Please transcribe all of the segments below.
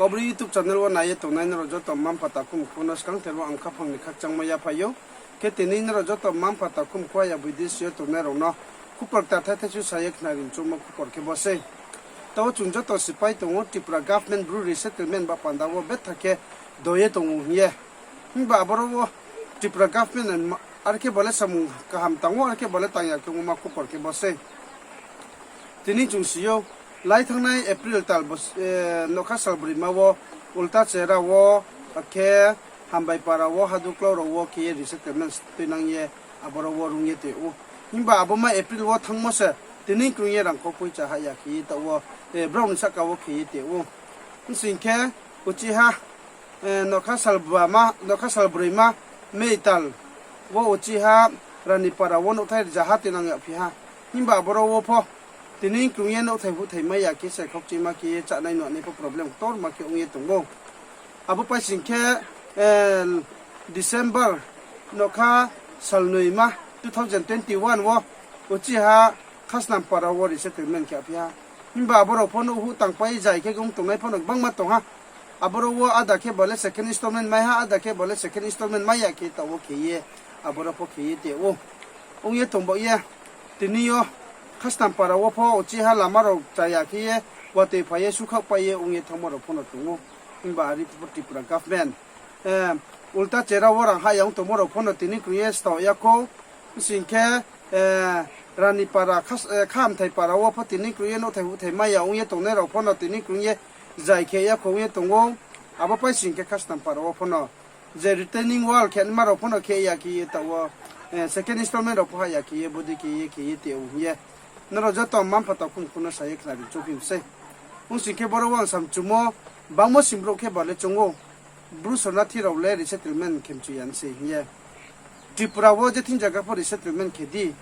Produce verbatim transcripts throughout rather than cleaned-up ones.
Bru YouTube channel wo nai ye tongnai nrao joto mma-mpha takhu mkhu no skangther wo ang khaphang ni khakchangmo yaphai ou. Khe tini nrao joto mma-mpha takhu mkhu aya boi disi yo tongnai rao no khupor kta thai thai su sa ye khnari mchumo khupor khe bo sei. Taoh chung joto sipai tong ou, Tripura government Bru resettlement ba panda wo betha khe do ye tong ou hing ye. Himba aboro wo Tripura government are khe bo le samung kaham tang ou, are khe bo le tang ya khe ongmo ma khupor khe bo sei. Tini chung si ou, lai thanngnai April tal bo, nougkha salbroima wo Ultachera wo, akhe Hambaipara wo, Haduklau rao wo khe ye resettlement tuinang ye aboro wo rung ye tong ou. Himba abo ma April wo thanngmo se tini krung ye rangkhou poicha hah ya khe ye taoh wo, brao ni sahka wo khe ye tong ou. Bsing khe uchih ha, nougkha salbroima, May tal wo uchih ha Ranipara wo nouhthai rzaha tuinang yagphi ha. Himba aboro wo pho tini krung ye nouhthai huhthai mai ya khe se khaukchima khe ye chánai nuhnai pho problem ktorma khe ong ye tong ou. Abo paising khe, December nougkha salnoima two thousand twenty one wo uchih ha Khasnampara wo resettlement khe yagphi ha. Himba aborao pho nouh huh tangpai zai khe ong tongnai pho no gbangma tong ha. Aboro wo ada khe bo le second installment mai ha, ada khe bo le second installment mai ya khe taoh wo khe ye, aboro pho khe ye tong ou. Ong ye tong baoh ye, tini yo Khasnampara wo pho uchih ha lama rao cha ya khe ye, watoi phai ye, sukhaohpai ye ong ye thanngmo rao pho no tong ou. Himba are pho Tripura government Ultachera wo rang hah ya ong tongmo rao pho no tini krung ye stao ya khou. Bsing khe, Ranipara, Khahamthaipara wo pho tini krung ye nouhthai huhthai mai ya ong ye tongnai rao pho no tini krung ye zai khe ya khou ong ye tong ou. Abo paising khe Khasnampara wo pho no je retaining wall khe naima rao pho no khe ya khe ye taoh wo, second installment rao pho hah ya khe ye bodei khe ye khe ye tong ou hing ye nrao joto mma-mpha takhu mkhu no sa ye khnari mchuphi mi sei. Ongsing khe boro wo ang samchumo, bangmo sing brouh khe ba le choung ou, Bru sornathi rao le resettlement khe mchu ya sei hing ye. Tripura wo je thing zaga pho resettlement khe di,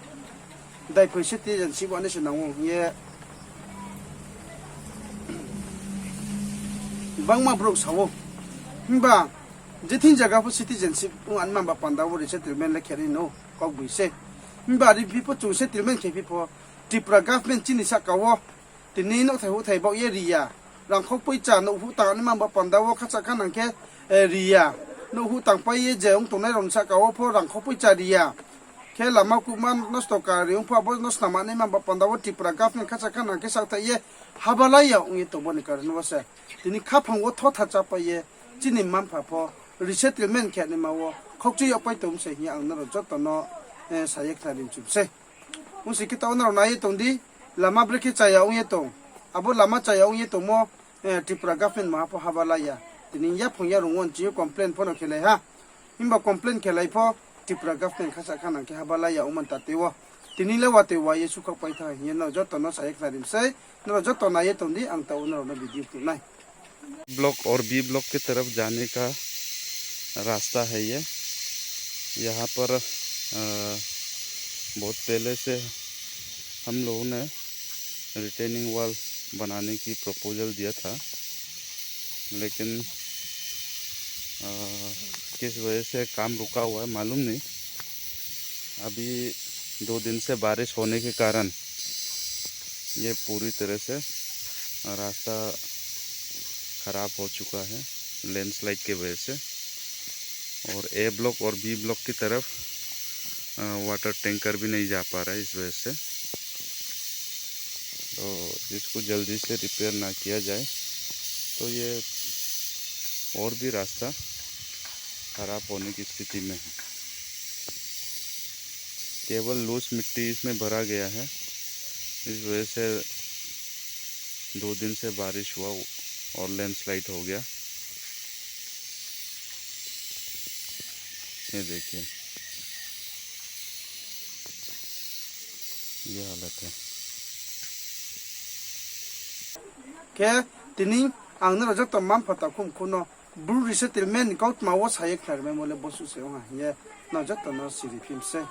daiphoi citizenship wa nai se nang ou hing ye bangma brouh sa ou. Himba je thing zaga pho citizenship ong anma ba panda wo resettlement le khe ri no kaugboing se. Himba are phi pho chung settlement khe phi pho Tripura government chini sahka wo tini nouhthai huhthai baoh ye ri ya. Rangkhou poicha nouh huh tang naima ba panda wo khacha khanang khe ri ya. Nouh huh tangpai ye je ong tongnai rao ni sahka wo pho rangkhou poicha ri ya. Khe lama kuhma nosto kari ong pho abo no snam naima ba panda wo Tripura government khacha khanang khe saohthaih ye haba lai ya ong ye tongmo ni karon wo se tini khaphang wo thotha chápai ye chini mma-mpha pho resettlement khe naima wo khaukchui yagpai tong sei hing ye ang nrao joto no sa ye khnari mchu mi sei. Ongsing khe taoh nrao nai ye tong di, lama brekhe cha ya ong ye tong. Abo lama cha ya ong ye tongmo, Tripura government maha pho haba lai ya. Tini yaphang yarung wo nching yo complain pho no khelai ha. Himba complain khelai pho Tripura government khacha khanang khe haba lai ya ongmo ni tate wo. Tini le watoi wa ye sukhaohpai tha hing ye nrao joto no sa ye khnari mi sei. Nrao joto nai ye tong di, ang taoh nrao no video phnuh nai. Block और B block की तरफ जाने का रास्ता है ये। यहाँ पर, अ, बहुत पहले से हम लोगों ने रिटेनिंग वॉल बनाने की प्रपोजल दिया था, लेकिन, अ, किस वजह से काम रुका हुआ है मालूम नहीं। अभी दो दिन से बारिश होने के कारण ये पूरी तरह से रास्ता खराब हो चुका है लैंडस्लाइड के वजह से। और ए ब्लॉक और बी ब्लॉक की तरफ, अ, वाटर टैंकर भी नहीं जा पा रहा है इस वजह से। तो इसको जल्दी से रिपेयर ना किया जाए तो ये और भी रास्ता खराब होने की स्थिति में है। केवल लूज मिट्टी इसमें भरा गया है, इस वजह से दो दिन से बारिश हुआ और लैंडस्लाइड हो गया। ये देखिए, ये हालत है। Khe tini ang nrao joto mma-mpha takhu mkhu no Bru resettlement ni kautma wo sa ye khnarimaimo le bosuh se ong ha hing ye nrao joto no siri phi mi sei.